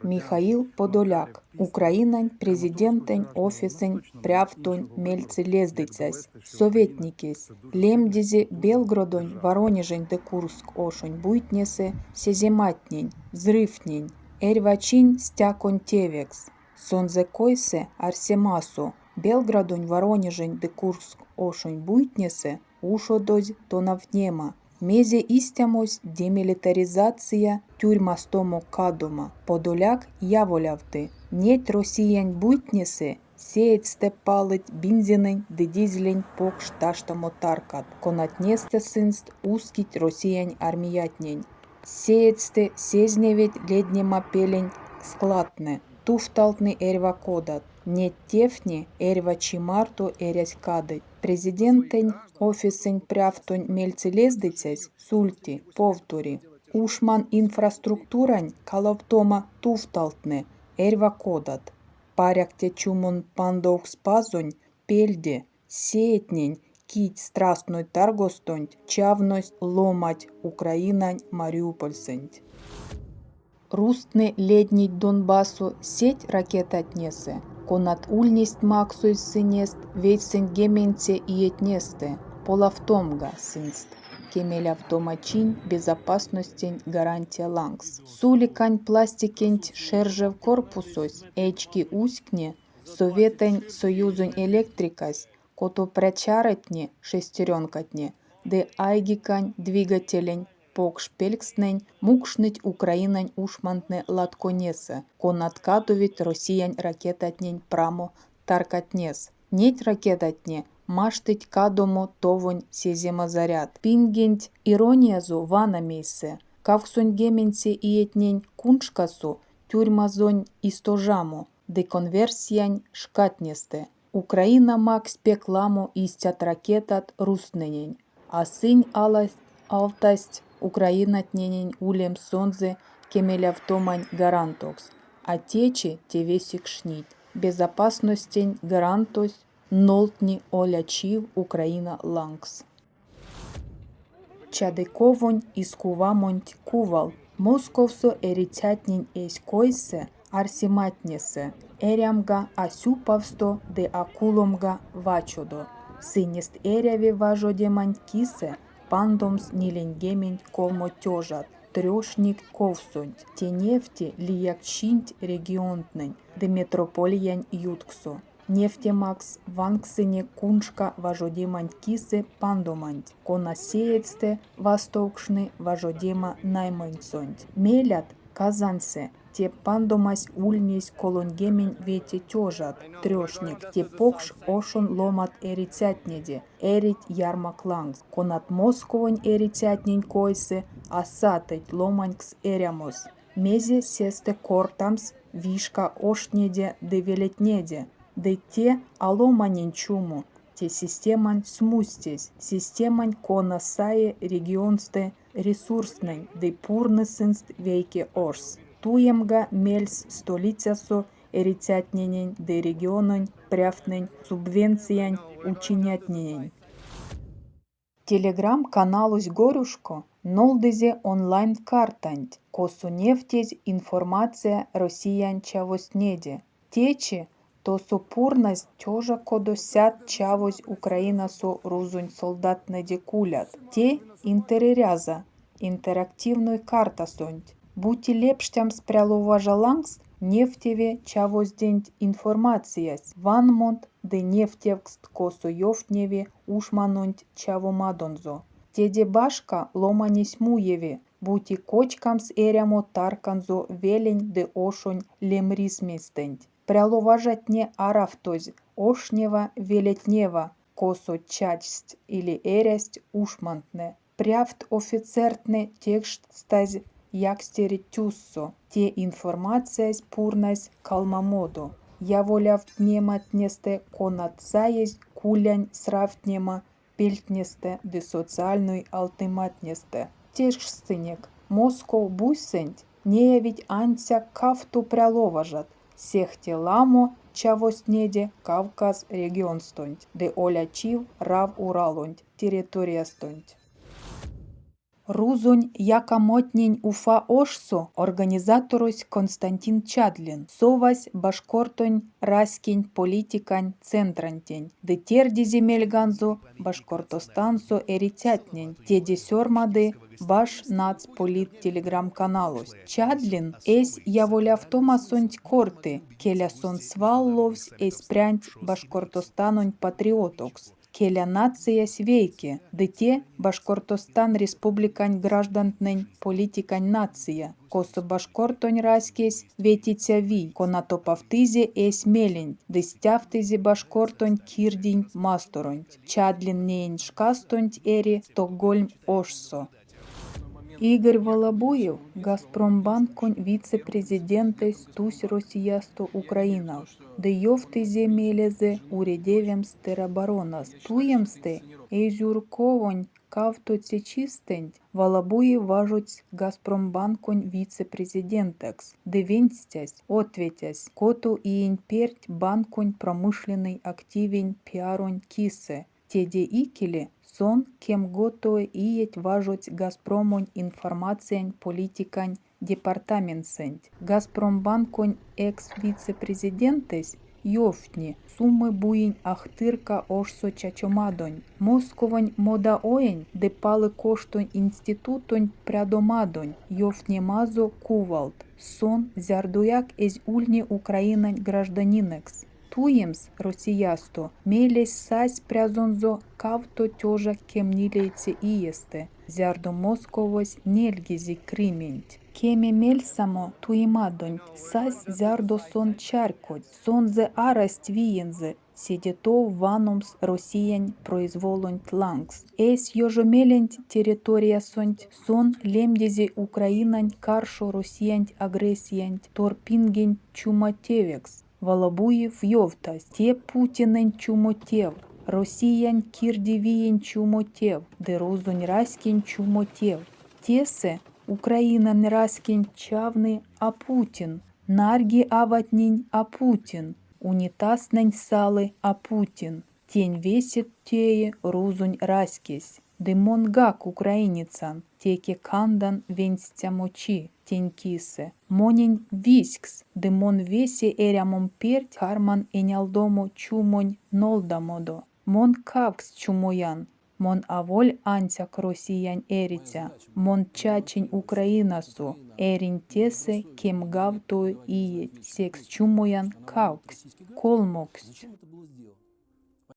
Михаил Подоляк, Украинань Президентэнь Офисэнь прявтонь мельце лездыцясь, советникесь, лемдизе Белгородонь, Воронежень ды Курск ошонь буйтнесэ сезематнень (взрывтнень) эрьва чинь стяконь тевекс. Сонзэ койсэ-арсемасо, Белгородонь, Воронежень ды Курск ошонь буйтнесэ ушодозь тонавтнема, мезе истямось демилитаризация, тюрьмастомо кадома. Подоляк яволявты: неть россиянь буйтнесэ сеедьстэ палыть бензинэнь ды дизелень покш таштамо таркат, конатнестэ сынст ускить россиянь армиятнень. Сеедьстэ сезневить леднемапелень складтнэ. Тувталтнэ эрьва кодат. Неть тевтне эрьва чи марто эрязкалить. Президентэнь Офисэнь прявтонь мельце лездыцясь сульти, повтори: ушман-инфраструктурань калавтома тувталтнэ эрьва кодат. Паряк те чумонь пандовкс пазонть пельде сетнень, кить Страстной таргостонть чавность ломанть Украинань Мариупольсэнть. Рузтнэ леднить Донбассо сеть ракетатнесэ, конат ульнесть максозь сынест 90-це иетнестэ, полавтомга сынст кемелявтомачинь безопасностень гарантия лангс. Суликань пластикенть шержев корпусось эчки-уськни Советэнь Союзонь электрикась, кото прячаротне (шестеренкатне) ды айгикань двигателень покш пелькстнэнь мукшныть украинань ушмантнэ латкотнесэ, конат кадовить россиянь ракетатнень прамо таркатнес. Неть ракетатне маштыть кадомо товонь сезема зарядт. Пингенть ирониязо вана мейсэ: 80-це иетнень куншкасо, тюрьмазонь истожамо ды конверсиянь шкатнестэ, Украина макссь пек ламо истят ракетат рузтнэнень, а сынь алтасть украинатненень улемс сонзэ кемелявтомань гарантокс, а течи тевесь кшнить: безопасностень гарантось нолдтни олячив Украина лангс. Чадыковонь искувамонть кувалт Московсо эрицятнень эсь койсэ арсематнесэ, эрямга а сюпавсто ды а куломга вачодо, сынест эряви важодеманть кисэ пандомс 43 тёжат трёшникть ковсонть, те невти лияксчинть регионтнэнь ды метрополиянть ютксо. Невтемакс, ванксынек куншка важодеманть кисэ пандоманть, кона сеедьстэ вастовкшны важодема наймансонть. Мелят, Казаньсэ, те пандомась ульнесь 35 тёжат трёшникть, те покш ошонь ламот эрицятнеде, эрить ярмак лангс, конат Московонь эрицятнень койсэ а сатыть ломанькс эрямос. Мезе сестэ кортамс вишка оштнеде ды велетнеде? Ды те а ломанень чумо, те системань смустесь, системань, кона саи регионсто ресурстнэнь ды пурны сынст вейке ошс, туемга мельс столицясо эрицятненень ды региононь прявтнэнь субвенциянь кучицятненень. Телеграм-каналось "Горюшко" нолдызе онлайн-картанть, косо невтезь информация Россиянь чавозтнеде. Течи тосо пурназь 1300 чавозь Украинасо рузонь солдаттнэде кулят. Те Интерэряза интерактивной картасонть. Бути лепштямс пряловажа лангс, невтеви чавозденть информациясь, ванмот ды невтевкст, косо ёвтневи ушманонть чавомадонзо. Теде башка, ломанесь муеви, бути кочкамс эрямо тарканзо велень ды ошонь лемрисьместэнть. Пряловажатне аравтозь оштнева, велетнева, косо чачсть или эрясть ушмантнэ. Прявт офицертнэ тешкстазь якстере тюссо, те информациясь пурназь калмамодо яволявтнематнестэ, конат саезь кулянь сравтнема пельтнестэ ды социальной алтыматнестэ. Тешкстсынек, Москов буйсэнть неявить ансяк кавто пряловажат, сехте ламо чавозтнеде Кавказ регионстонть ды олячив Рав-Уралонть территориястонть. Рузонь якамотнень Уфа ошсо организаторось Константин Чадлин совась Башкортонь раськень политикань центрантень ды тердизе мельганзо Башкортостансо эрицятнень, теде сёрмады Башнацполит телеграм-каналось. Чадлин эсь яволявтомасонть корты, келя сон свал ловсь эсь прянть Башкортостанонь патриотокс, келя нациясь вейке, ды те Башкортостан Республикань граждантнэнь политикань нация, косо башкортонь раськесь ветиця вий, кона топавтызе эсь меленть ды стявтызе Башкортонь кирдинь масторонть. Чадлин неень шкастонть эри Стокгольм ошсо. Игорь Волобуев, Газпромбанконь вице-президентэсь тусь Россиясто Украинав ды ёвтызе мелезэ уредевемс тероборонас. Туемстэ, эйзюрковонь кавтоце чистэнть, Волобуев важодсь Газпромбанконь вице-президентэкс ды венстясь, ответясь, кото иень перть банконь промышленной активень пиаронть кисэ, теде икеле сон кемготово иеть важодсь Газпромонь информациянь политикань департаментсэнть. Газпромбанконь экс-вице-президентэсь ёвтни Сумы буень Ахтырка ошсо чачомадонть, Московонь модаоень ды палыкоштонь институтонть прядомадонть ёвтнеманзо кувалт, сон зярдояк эзь ульне Украинань гражданинэкс. Туемс Россиясто мелесь сась прязонзо 2014 иестэ, зярдо Московось нельгизе Крыменть. Кеме мельсамо туемадонть сась зярдо сон чарькодсь, сонзэ арасть виензэ седе тов ваномс Россиянь произволонть лангс. Эсь ёжомеленть территориясонть сон лемдизе Украинань каршо Россиянть агрессиянть торпингень чумотевекс. Волобуев ёвтась: те Путинэнь чумотев, Россиянь кирдивиень чумотев ды рузонь раськень чумотев. Тесэ украинань раськенть чавны а Путин, нарьги аватнень а Путин, унитазтнэнь салы а Путин. Тень весе теи рузонь раськесь. Ды монгак украинецан, теке кандан венстямочи тень кисэ. Монень визькс, ды мон весе эрямом перть карман энялдомо чумонь нолдамодо. Мон кавксть чумоян. Мон аволь ансяк Россиянь эриця, мон чачинь Украинасо, эринь тесэ 12 иеть, секс чумоян кавксть, колмоксть.